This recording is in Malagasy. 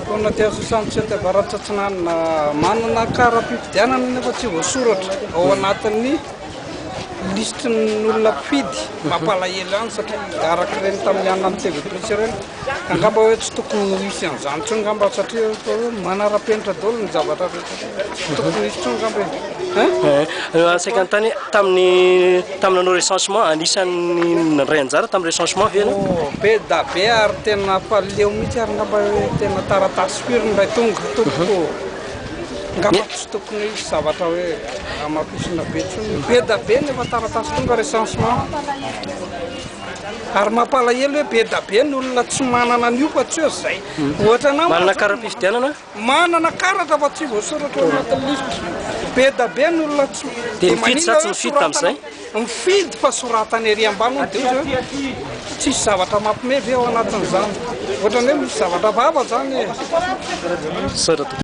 Mponina aty 67 Avaratra Atsinanana manana kara-pifidianana nefa tsy voasoratra ao anatin'ny lisitry ny olona mpifidy. Mampalahelo ihany satria araka ireny tamin'ny anona amin'ny TV Plus ireny, angamba hoe tsy tokony ho hisy an'izany intsony angamba satria hoe manara-penitra daholo ny zavatra rehetra. Tsy tokony hisy intsony angamba e. Hein? Saika anontany tamin'ny tamin'ny nanao recensement, anisan'ny nandray anjara tamin'ny recensement ve ianao? Oh, be da be ary tena fa leo mihitsy ary angamba hoe tena taratasy firy no ndray tonga tompoko. Angamba tsy tokony hisy zavatra hoe hamafisina be intsony. Be da be ny efa taratasy tonga recensement. Ary mampalahelo hoe be da be ny olona tsy manana an'io fa tsy hoe zay. Ohatra anah Manana kara-pifidianana? Manana karatra fa tsy voasoratra ao anatin'ny lisitra. Be da be ny olona tsy Dia nifidy sa tsy nifidy tamin'izay? Mifidy fa soratana ery ambany hono dia ozy hoe tsisy zavatra mampime ve ao anatin'izany? Ohatran'ny hoe misy zavatra hafahafa zany e. Misaotra tompoko.